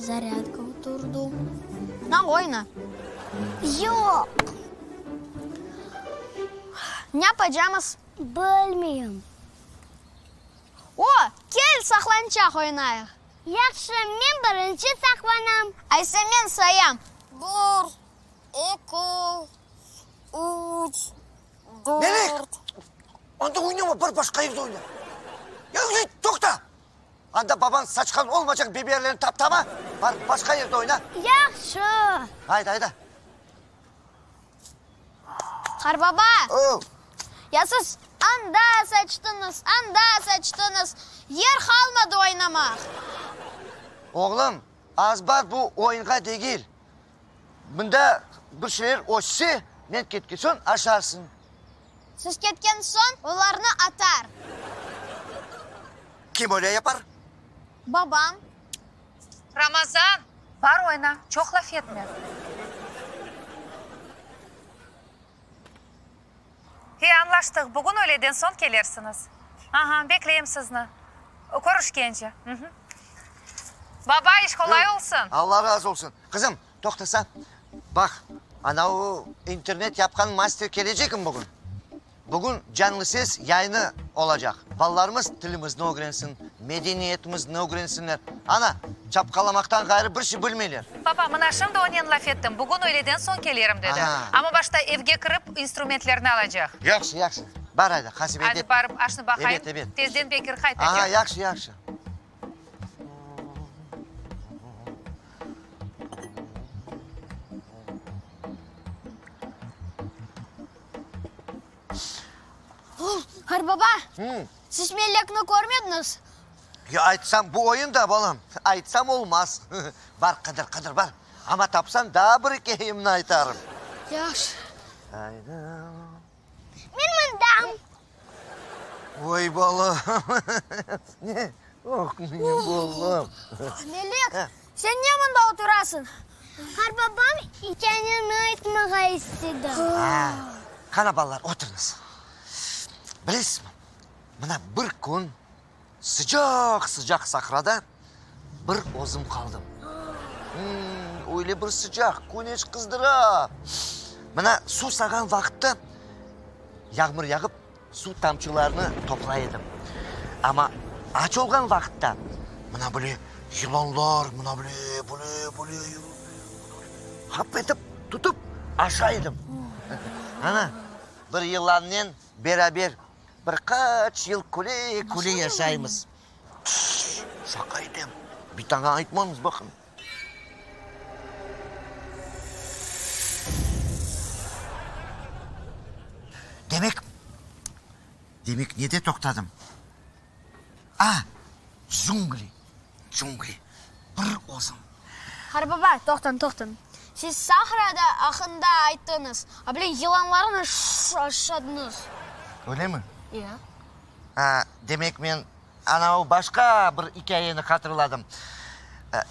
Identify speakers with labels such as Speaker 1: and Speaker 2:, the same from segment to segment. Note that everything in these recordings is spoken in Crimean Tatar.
Speaker 1: Zaryadka oturdı. Na, oyna.
Speaker 2: Yoq.
Speaker 1: Ne yapacamız?
Speaker 2: Bilmeyim.
Speaker 1: O, kel saqlançaq oynayıq.
Speaker 2: Yahşı, men birinci saqlanam.
Speaker 1: Aysa men sayam.
Speaker 2: Bir, eki, üç, dört.
Speaker 3: Melek, anda oynama, bar başqa yerde oyna. Ya, toqta! Anda babañ saçqan olmaycaq biberlerni taptama, bar başqa yerde oyna.
Speaker 2: Yahşı.
Speaker 3: Ayda, ayda.
Speaker 1: Qarbaba!
Speaker 3: O!
Speaker 1: Ya siz anda saçtıñız, anda saçtıñız, yer qalmadı oynamaq.
Speaker 3: Oğlum, azbar bu oyunğa degil. Mında bir şeyler össe, men ketken soñ aşarsıñ.
Speaker 1: Siz ketken soñ olarnı atar.
Speaker 3: Kim öyle yapar?
Speaker 1: Babam.
Speaker 4: Ramazan, bar oyna, çoq laf etme. E, añlaştıq, bugün öyleden soñ kelersiñiz. Aha, bekleyim sizni. Körüşkence. Baba, iş qolay olsun.
Speaker 3: Alla razı olsun. Qızım, toqtasa, baq, ana o internet yapqan master kelecekmi bugün? Bugün Canlı ses yayını olacaq. Balalarımız tilimizni ögrensin, medeniyetimizni ögrensinler. Ana, çapqalamaqtan ğayrı bir şey bilmeyler.
Speaker 4: Baba, mına şimdi onen laf ettim, bugün öyleden soñ kelerim, dedi. Amma başta evge kirip, instrumentlerni alacaq.
Speaker 3: Yahşı, yahşı. Bar ayda, qasebet etme.
Speaker 4: Aydı, barıp aşnı baqayım.
Speaker 3: Ebet, ebet.
Speaker 4: Tezden Bekir qaytacaq.
Speaker 3: Aha, yahşı, yahşı.
Speaker 1: Qarbaba, siz Melekni körmediñiz?
Speaker 3: Ya aytsam, bu oyun da, balam, aytsam olmaz. Bar, qıdır, qıdır, bar. Amma tapsañ, daa bir ikâyemni aytarım.
Speaker 1: Yahşı.
Speaker 2: Men mındam.
Speaker 3: Oy, balam, ne? Oh, menim balam.
Speaker 1: Melek, sen ne mında oturasıñ?
Speaker 2: Qarbabam ikâyeni aytmağa istedi.
Speaker 3: Qana, balalar, oturıñız. Bilesizmi, mına bir kün sıcaq-sıcaq sahrada bir özüm qaldım. Öyle bir sıcaq, küneş qızdıra. Mına suv sağan vaqıtta yağmur yağıp, Suv tamçılarını toplay edim. Amma aç olğan vaqıtta mına böyle yılanlar, mına böyle, böyle, böyle hap etip tutıp aşay edim. Ana, bir yılannen beraber bir qaç yıl küle-küle yaşaymız. Tşş, şaqa etem, bitaña aytmañız, baqın. Demek, demek nede toqtadım? A, cüngli, cüngli, bir özüm.
Speaker 1: Qarbaba, toqtañ, toqtañ. Siz sahrada aqqında ayttıñız, a bile yılanlarnı aşadıñız.
Speaker 3: Öylemi?
Speaker 1: Ya.
Speaker 3: A, demek men Ana, başqa bir ikâyeni hatırladım.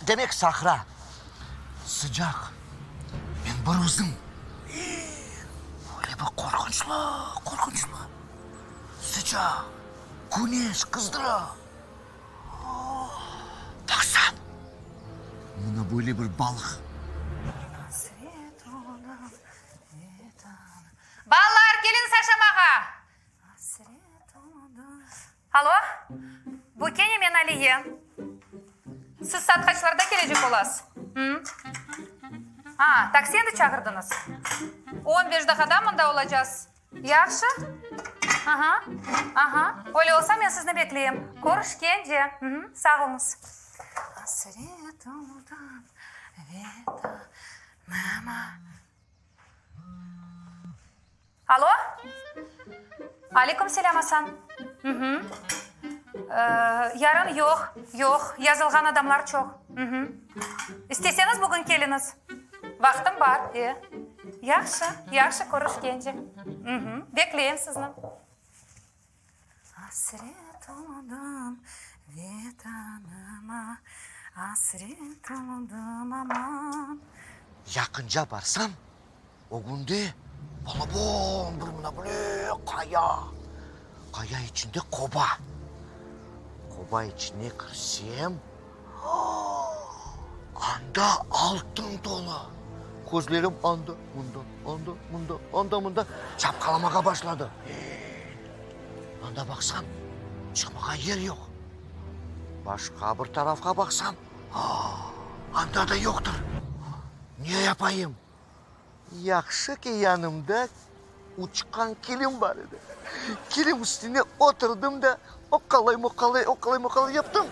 Speaker 3: Demek, sahra. Sıcaq. Men bir özüm. Öyle bir qorqunçlı, qorqunçlı. Sıcaq. Küneş qızdıra. Baqsam, mına böyle bir balıq.
Speaker 4: Balalar, keliñiz aşamağa! Alo, bu kene men Aliye. Siz saat qaçlarda kelecek olasız? Hı? A, taksi endi çağırdıñız? On beş daqada mında olacaz. Yahşı. Aha, aha. Öyle olsa men sizni bekleyim. Körüşkence. Hı, sağ oluñız. Asret oldım Vetanıma. Alo? Aleyküm selâm, Asan. Hı-hı. Yarın yoq, yoq, yazılğan adamlar çoq. Hı-hı. İsteseñiz, bugün keliñiz. Vaqtım bar, e. Yahşı, yahşı, körüşkence. Hı-hı. Bekleyim sizni. Asret oldım Vetanıma, asret oldım aman.
Speaker 3: Yaqınca barsam, ögünde balaban bir mına böyle qaya, qaya içinde qoba. Qoba içine kirsem, Anda altın tolu. Közlerim anda, mında, anda, mında, anda, mında çapqalamağa başladı. Anda baqsam, çıqmağa yer yoq. Başqa bir tarafqa baqsam, anda da yoqtır. Ne yapayım? Yahşı ki, yanımda uçqan kilim bar edi. Kilim üstüne oturdım da, oqqalay-moqqalay, oqqalay-moqqalay yaptım.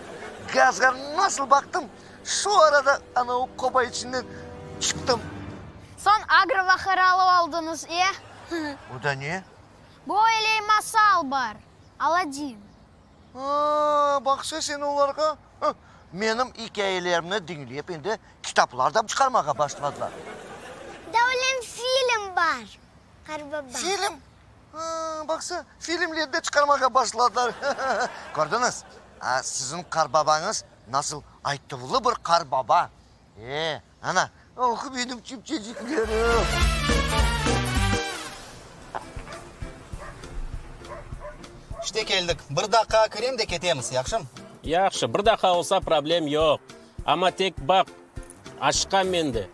Speaker 3: Gazğa nasıl baqtım, şu arada ana o qoba içinden çıqtım.
Speaker 1: Soñ agro-vahır alıp aldıñız, e?
Speaker 3: O da ne?
Speaker 1: Böyle masal bar, Aladin.
Speaker 3: A, baqsa sen olarğa! Menim ikâyelerimni diñlep, endi kitaplar da çıqarmağa başladılar.
Speaker 2: Davlen film bar, qarbaba.
Speaker 3: Film? A, baqsa, filmler de çıqarmağa başladılar. Kördiñiz, a, siziñ qarbabañız nasıl aytuvlı bir qarbaba. E, ana, oh, benim çipçeciklerim!
Speaker 5: İşte keldik. Bir daqqa kirem de ketemiz, yahşım?
Speaker 6: Yahşı, bir daqqa olsa problem yoq. Amma tek baq, aşıqam men de.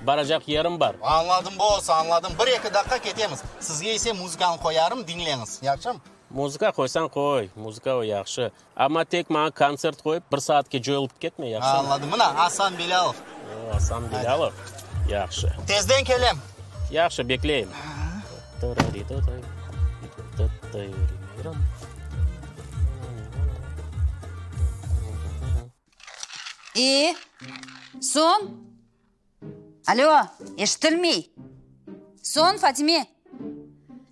Speaker 6: Baracaq yerim bar.
Speaker 5: Añladım, boss, añladım. Bir-eki daqqa ketemiz. Sizge ise muzıkanı qoyarım, diñleñiz, yahşım?
Speaker 6: Muzıka qoysañ qoy, muzıka o yahşı. Amma tek maña kontsert qoyıp, bir saatke coyulıp ketme, yahşımı?
Speaker 5: Añladım. Mına, Asan Bilâlov.
Speaker 6: O, Asan Bilâlov. Yahşı.
Speaker 5: Tezden kelem.
Speaker 6: Yahşı, bekleyim.
Speaker 7: E, soñ? Alo, eşitilmey. Soñ, Fatime?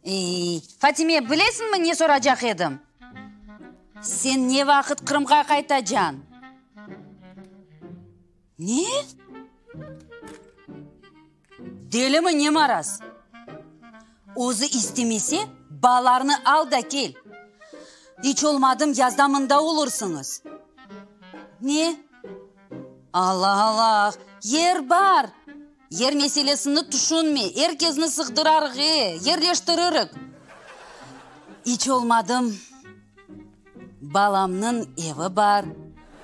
Speaker 7: Ey, Fatime, bilesiñmi ne soracaq edim? Sen ne vaqıt Qırımğa qaytacañ? Ne? Delimi ne maraz? Özü istemese, balalarnı al da kel. İç olmadım yazda mında olursıñız. Ne? Allah-Allah, yer bar! Yer meselesini tüşünme, er kezni sığdırarıq, e, yerleştiririk. İç olmadım balamnıñ evi bar.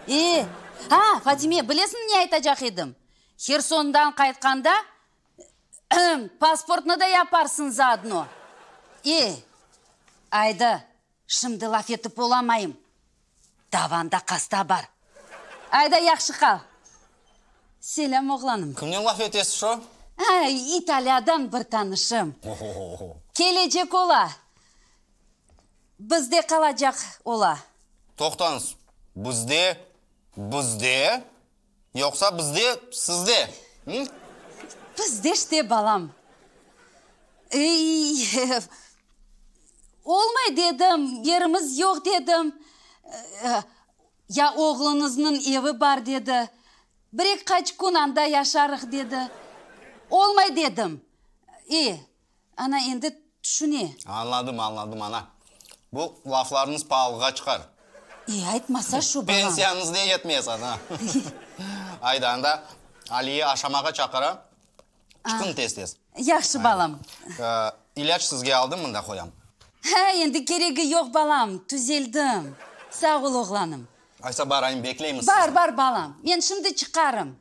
Speaker 7: E, ha, Fatime, bilesiñ ne aytacaq edim? Hersondan qaytqanda, pasportnı da yaparsıñ zaodno. E, ayda, şimdi laf etip olamayım. Davanda qasta bar. Ayda, yahşı qal. Selâm, oğlanım.
Speaker 5: Kimnen laf etesiz şo?
Speaker 7: Ay, İtaliyadan bir tanışım. Kelecek ola. Bizde qalacaq ola.
Speaker 5: Toqtañız, bizde, bizde? Yoqsa bizde, sizde, hı?
Speaker 7: Bizde işte, balam. Ey, olmay dedim, yerimiz yoq dedim. Ya oğluñıznıñ evi bar dedi. Bir-eki qaç kün anda yaşarıq dedi. Olmay dedim. E, ana endi tüşüne.
Speaker 5: Añladım, añladım, ana. Bu laflarıñız paalığa çıqar.
Speaker 7: E, aytmasa şu, balam.
Speaker 5: Pensiyañız da yetmez, ana. Ayda, anda Aliye aşamağa çaqıra. Çıqıñ tez-tez.
Speaker 7: Yahşı, balam.
Speaker 5: İlâc sizge aldım, mında qoyam.
Speaker 7: Ha, endi keregi yoq, balam, tüzeldim. Sağ ol, oğlanım.
Speaker 5: Aysa barayım, bekleymiz sizni.
Speaker 7: Bar, bar, balam, men şimdi çıqarım.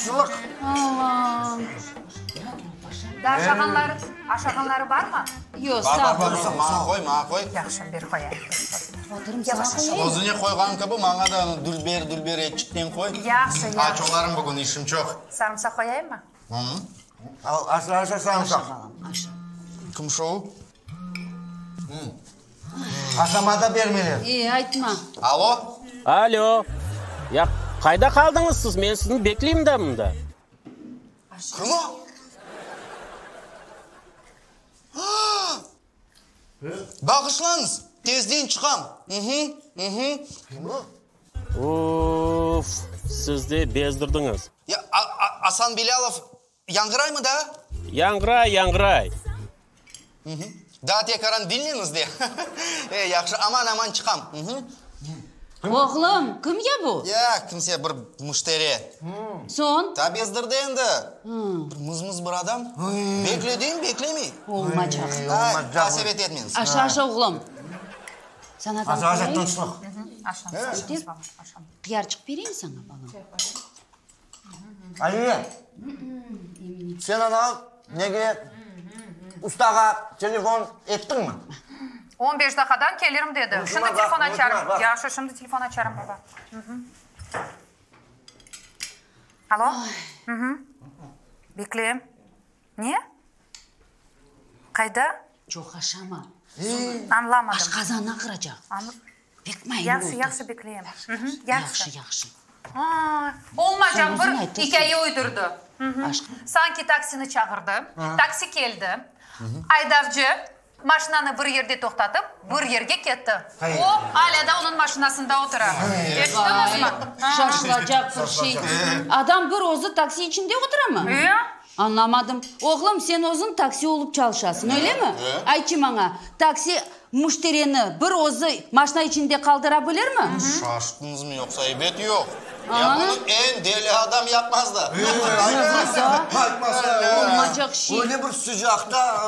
Speaker 3: Çılıq.
Speaker 7: Allahım.
Speaker 4: Daa aşağanları, aşağanları barmı?
Speaker 7: Yoq,
Speaker 5: Bar,
Speaker 7: sağ
Speaker 5: bar, bar,
Speaker 7: ol.
Speaker 5: maña qoy, maña qoy.
Speaker 4: Yahşı, ber qoyayım.
Speaker 7: Yavaş aşa.
Speaker 5: Özüne qoyğan kibi, maña da dülber, dülber etçikten qoy.
Speaker 4: Yahşı, yahşı.
Speaker 5: Aç olarım bugün, işim çoq.
Speaker 4: Sarımsaq qoyayımmı?
Speaker 3: Al, aşa, aşa sarımsaq.
Speaker 7: Aşa, balam, aşa.
Speaker 5: Kim şu?
Speaker 3: Aşama da bermeyler.
Speaker 7: E, aytma.
Speaker 5: Alo?
Speaker 6: Alo! Ya, qayda qaldıñız siz? Men sizni bekleyim da mında.
Speaker 5: Kim o? Bağışlañız, tezden çıqam.
Speaker 3: Kim o?
Speaker 6: Uff, siz de bezdirdiñiz.
Speaker 5: Ya, Asan Bilâlov yañğıraymı daa?
Speaker 6: Yañğıray, yañğıray.
Speaker 5: Daa tekaran diñleñiz de. E, yahşı, aman-aman çıqam.
Speaker 7: Oğlum, kim ya bu?
Speaker 5: Ya, kimse, bir müşteri.
Speaker 7: Soñ?
Speaker 5: Ta bezdirdi endi. Bir mız-mız bir adam. Bekle deyim, beklemey.
Speaker 7: Olmacaq.
Speaker 5: Ay, qasevet etmeñiz.
Speaker 7: Aşa, aşa, oğlum. Saña da
Speaker 3: Aşa, aşa,
Speaker 7: qoyayım.
Speaker 3: tınçlıq.
Speaker 7: Yeter. Qıyarçıq bereyim saña, balam?
Speaker 3: Aliye, sen ana nege ustağa telefon ettiñmi?
Speaker 4: On beş daqqadan kelirim dedi.
Speaker 3: Unutma,
Speaker 4: Şimdi telefon
Speaker 3: baq,
Speaker 4: açarım.
Speaker 3: unutma, baq.
Speaker 4: Yahşı, şimdi telefon açarım, baba. Alo? Bekleyim. Ne? Qayda?
Speaker 7: Çoq aşama.
Speaker 4: Añlamadım.
Speaker 7: Aşqazanı ağıracaq. Pek maylı
Speaker 4: Yahşı,
Speaker 7: oldı.
Speaker 4: yahşı, bekleyim.
Speaker 7: Yahşı,
Speaker 4: Yahşı.
Speaker 7: yahşı.
Speaker 4: Olmaycaq
Speaker 7: Sen özüñ
Speaker 4: bir
Speaker 7: aytırsıñ.
Speaker 4: ikâye uydurdı. Sanki taksini çağırdı. Taksi keldi. Aydavcı maşinanı bir yerde toqtatıp, bir yerge ketti. O, alâ da onıñ maşinasında otura. Eşittiñizmi?
Speaker 7: Şaşılacaq bir şey. Adam bir özü taksi içinde oturamı?
Speaker 4: E.
Speaker 7: Añlamadım. Oğlum, sen özüñ taksi olıp çalışasıñ, öylemi? Aytçı maña, taksi müşterini bir özü maşina içinde qaldıra bilirmi?
Speaker 5: Şaştıñızmı yoqsa? Ebet yoq. Ya bunı eñ deli adam yapmaz da.
Speaker 7: Olmaycaq şey.
Speaker 3: Öyle bir sıcaqta.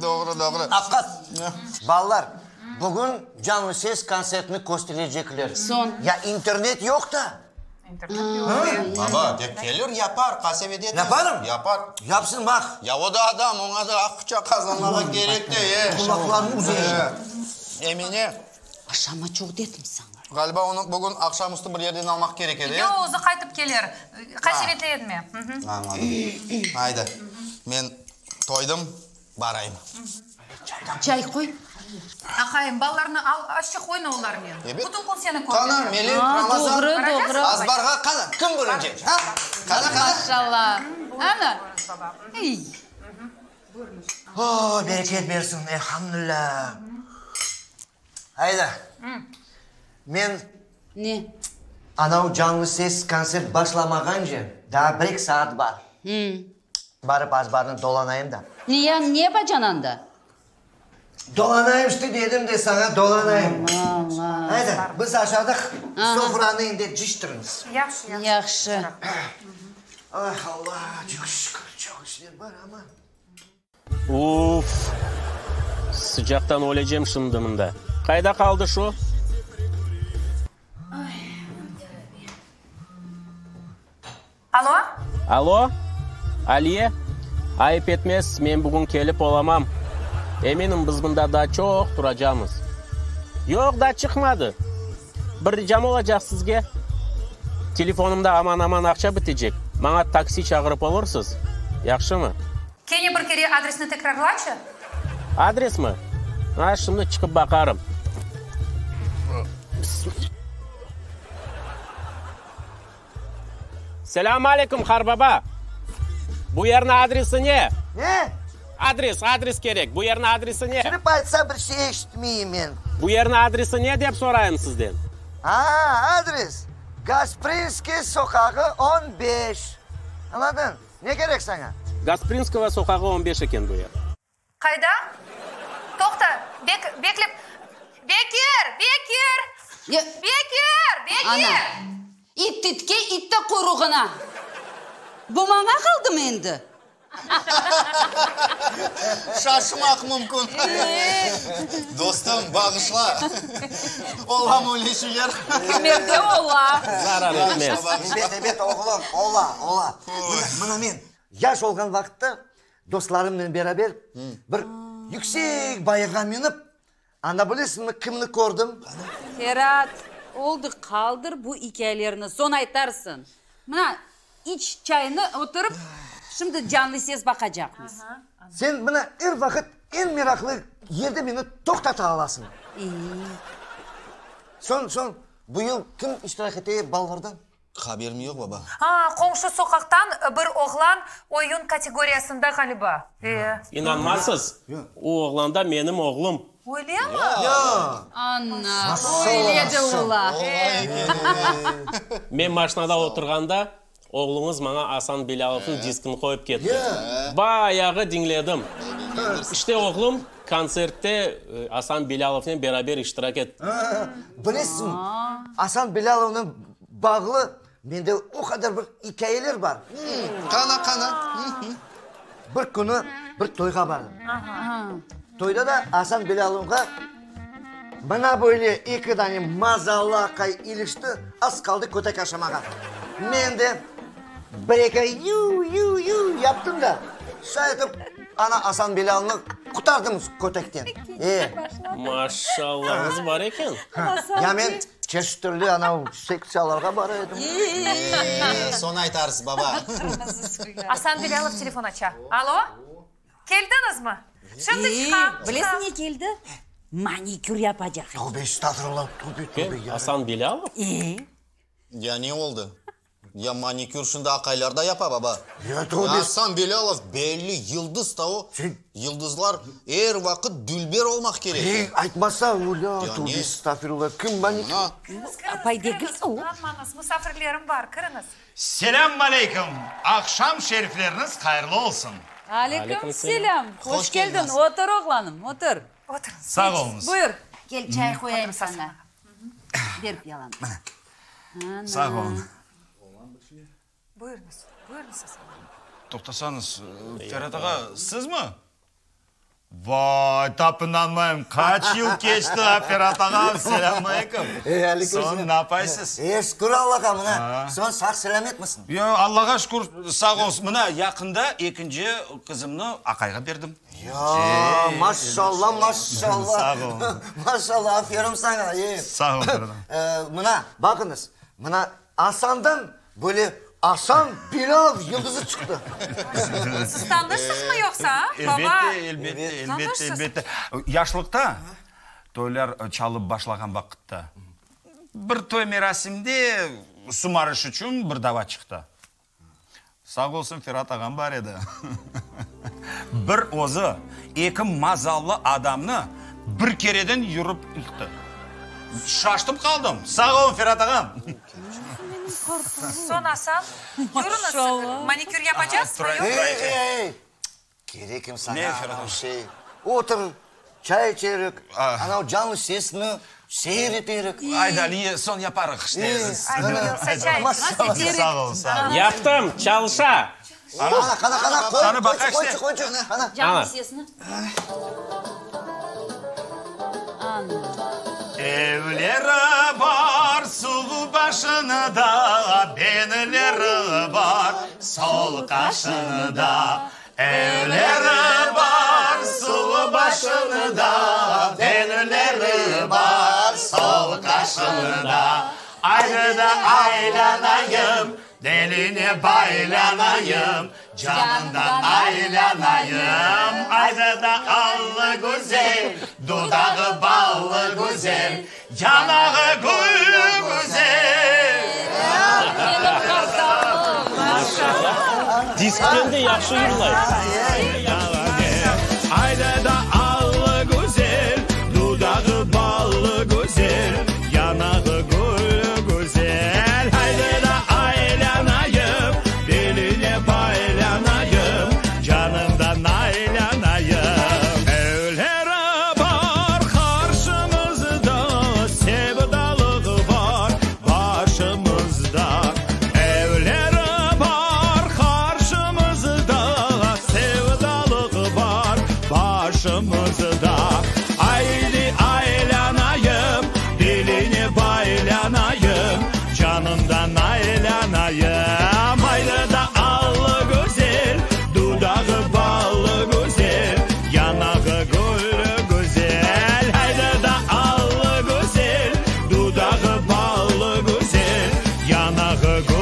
Speaker 5: Doğru, doğru.
Speaker 3: Aqiqat. Balalar, bugün Canlı ses kontsertini kösterecekler.
Speaker 7: Soñ?
Speaker 3: Ya internet yoq da.
Speaker 4: İnternet yoq.
Speaker 5: Baba, dep kelir, yapar, qasevet etme.
Speaker 3: Yaparım?
Speaker 5: Yapar.
Speaker 3: Yapsın, baq.
Speaker 5: Ya o da adam, oña da aqça qazanmağa kerek de, e.
Speaker 3: Qulaqlarını uzaycaq.
Speaker 5: Emine.
Speaker 7: Aşama çoq dedim saña.
Speaker 5: Ğaliba onı bugün aqşam üstü bir yerden almaq kerek edi, e?
Speaker 4: Yoq, özü qaytıp kelir. Qasevetli etme.
Speaker 5: Añladım. Aydı, men toydım, barayım.
Speaker 7: Çay qoy.
Speaker 4: Aqayım, balalarnı al, azçıq oyna olarnen.
Speaker 5: Ebet.
Speaker 4: Bütün kün seni körmeyler.
Speaker 5: Qana, Melek, Ramazan.
Speaker 7: Doğru, doğru.
Speaker 5: Azbarğa qana, kim birinci? Ha? Qana, qana.
Speaker 7: Maşallah. Ana. Ey.
Speaker 3: O, bereket bersin, elhamdülilâ. Ayda, men
Speaker 7: Ne?
Speaker 3: anav canlı ses kontsert başlamağance daa bir-eki saat bar. Barıp azbarnı dolanayım da.
Speaker 7: Ne ya, ne yapacañ anda?
Speaker 3: Dolanayım işte dedim de saña, dolanayım.
Speaker 7: Allah, Allah.
Speaker 3: Ayda, biz aşadıq, sofranı endi cıştırıñız.
Speaker 4: Yahşı, yahşı.
Speaker 7: Yahşı.
Speaker 3: Ah, Allah, çoq şükür, çoq işler bar amma.
Speaker 6: Uff! Sıcaqtan ölecem şimdi mında. Qayda qaldı şu?
Speaker 4: Alo?
Speaker 6: Alo? Aliye? Ayıp etmez, men bugün kelip olamam. Eminim, biz mında daa çoq turacamız. Yoq, daa çıqmadı. Bir ricam olacaq sizge. Telefonımda aman-aman aqça bitecek. Maña taksi çağırıp olursız? Yahşımı?
Speaker 4: Kene bir kere adresni tekrarlaçı.
Speaker 6: Adresmi? A, şimdi çıqıp baqarım. Selâm aleyküm, qarbaba! Bu yerniñ adresi ne?
Speaker 3: Ne?
Speaker 6: Adres, adres kerek. Bu yerniñ adresi ne?
Speaker 3: Çırıp aytsa bir şey eşitmeyim men.
Speaker 6: Bu yerniñ adresi ne dep sorayım sizden?
Speaker 3: A, adres? Gasprinskiy soqağı 15. Añladıñ? Ne kerek saña?
Speaker 6: Gasprinskogo soqağı 15 eken bu yer.
Speaker 4: Qayda? Toqta, bek, beklep, Bekir! Bekir! Bekir! Bekir!
Speaker 7: Ana, it itke, it de quyruğına. Bu maña qaldımı endi?
Speaker 5: Şaşmaq mümkün. Dostum, bağışla. Olamı öyle şeyler?
Speaker 4: Kimerde ola.
Speaker 6: Zarar etmez.
Speaker 3: Ebet, ebet, oğlum, ola, ola. Mına, mına men yaş olğan vaqıtta Dostlarımnen beraber bir yüksek bayırğa minip, anda bilesiñmi kimni kördim?
Speaker 7: Ferat, oldı, qaldır bu ikâyelerni, soñ aytarsıñ. Mına, iç çayını, oturıp, şimdi canlı ses baqacaqmız.
Speaker 3: Sen mına er vaqıt eñ meraqlı yerde meni toqtata alasıñ. Soñ, soñ, bu yıl kim iştirak ete balalardan?
Speaker 5: Haberim yoq, baba.
Speaker 4: A, qomşu soqaqtan bir oğlan oyun kategoriyasında ğaliba. E.
Speaker 6: İnanmazsız, o oğlan da menim oğlum.
Speaker 4: Öylemi?
Speaker 7: Ana, öyle de ola.
Speaker 6: Men maşinada oturğanda, oğluñız maña Asan Belâlovnıñ diskini qoyıp ketti. Bayağı diñledim. İşte oğlum. Kontsertte Asan Bilâlovnen beraber iştirak ettim.
Speaker 3: Bilesiñmi, Asan Bilâlovnen bağlı mende o qadar bir ikâyeler bar.
Speaker 5: Qana, qana.
Speaker 3: Bir künü bir toyğa bardım. Toyda da Asan Bilâlovğa mına böyle eki dane mazalı aqay ilişti, az qaldı kötek aşamağa. Men de bir-eki yu-yu-yu yaptım da, şay etip ana Asan Bilâlovnı qurtardım kötekten. E.
Speaker 6: Maşallañız bar eken.
Speaker 3: Ya men çeşit türlü ana sektsiyalarğa bara edim.
Speaker 5: Soñ aytarsız, baba.
Speaker 4: Asan Bilâlov telefon aça. Alo? Keldiñizmi? Şimdi çıqam, çıqam.
Speaker 7: Bilesiñ ne keldi? Manikür yapacaq.
Speaker 3: Tövbe estağfurullah, tövbe, tövbe.
Speaker 6: Kim? Asan Bilâlov?
Speaker 7: E.
Speaker 5: Ya ne oldı? Ya manikür şimdi aqaylar da yapa, baba.
Speaker 3: Ya tövbe.
Speaker 5: Asan Belâlov belli yıldız ta o. Yıldızlar er vaqıt dülber olmaq kerek.
Speaker 3: Ey, aytmasa, ulâ, tövbe estağfirullah, kim manikür?
Speaker 7: Apay degil o.
Speaker 4: Qanmañız, musafirlerim bar, kiriñiz.
Speaker 8: Selâm aleyküm! Aqşam şerifleriñiz hayırlı olsun!
Speaker 9: Aleyküm selâm! Hoş keldiñ! Otur, oğlanım, otur.
Speaker 4: Oturıñız.
Speaker 8: Sağ oluñız.
Speaker 9: Buyur.
Speaker 7: Kel, çay qoyayım saña. Ber piyalanı.
Speaker 8: Mına. Sağ oluñ.
Speaker 4: Buyurıñız, buyurıñız Asan ağa.
Speaker 8: Toqtasañız, Ferhat ağa, sizmi? Vay, tap inanmayım, qaç yıl keçti, a, Ferhat ağa, selâm aleyküm.
Speaker 3: Ey, aleyküm selâm.
Speaker 8: Soñ, napaysız?
Speaker 3: E, şükür Allağa, mına, soñ sağ-selâmetmisiñ?
Speaker 8: Yoq, Allağa şükür, sağ olsun. Mına, yaqında ekinci qızımnı aqayğa berdim.
Speaker 3: Ya, maşallah, maşallah.
Speaker 8: Sağ ol.
Speaker 3: Maşallah, aferin saña, e.
Speaker 8: Sağ ol, Ferhat ağa.
Speaker 3: Mına, baqıñız, mına Asandan böyle Asan Bilâlov yıldızı çıqtı.
Speaker 4: Siz tanışsızmı yoqsa, a, baba?
Speaker 8: Elbette, elbette, elbette, elbette. Yaşlıqta toylar çalıp başlağan vaqıtta bir toy merasimde sumarış içün bir dava çıqtı. Sağ olsun, Ferat ağam bar edi. Bir özü eki mazallı adamnı bir kereden yürip yıqtı. Şaştım qaldım. Sağ olun, Ferat ağam.
Speaker 4: Soñ, Asan, yürüñiz, manikür yapacaqsızmı, yoqmı?
Speaker 3: Ey, ey, ey! Kerekim saña anav şey. Otur, çay içerik, anav canlı sesni seyir eterik.
Speaker 8: Ayda, Aliye, soñ yaparıq işte.
Speaker 4: Sağ
Speaker 8: ol, sağ ol.
Speaker 6: Yaptım, çalışa.
Speaker 3: Qana, qana, qana, qoy, qoyçı, qoyçı, qoyçı, qana.
Speaker 7: Canlı sesni.
Speaker 8: Evleri bar suv başında, Benleri bar sol qaşında. Evleri bar suv başında, Benleri bar sol qaşında. Aydı da aylanayım, Beline baylanayım, Canından aylanayım. Aydı da allı güzel, Dudağı ballı güzel, Yanağı gül güzel.
Speaker 9: Menim qartalım, maşallah.
Speaker 6: Diskten de yahşı yırlay.
Speaker 8: Aydı da allı güzel, Dudağı ballı güzel, Yanağı gül güzel. Aydı da aylanayım, Beline baylanayım, Canından aylanayım. Evleri bar qarşımızda, Sevdalığı bar başımızda. Evleri bar qarşımızda, Sevdalığı bar başımızda. Aydi aylanayım, Beline baylanayım, Canından aylanayım. Aydı da allı güzel, Dudağı ballı güzel, Yanağı gül güzel. Aydı da allı güzel, Dudağı ballı güzel, Yanağı gül.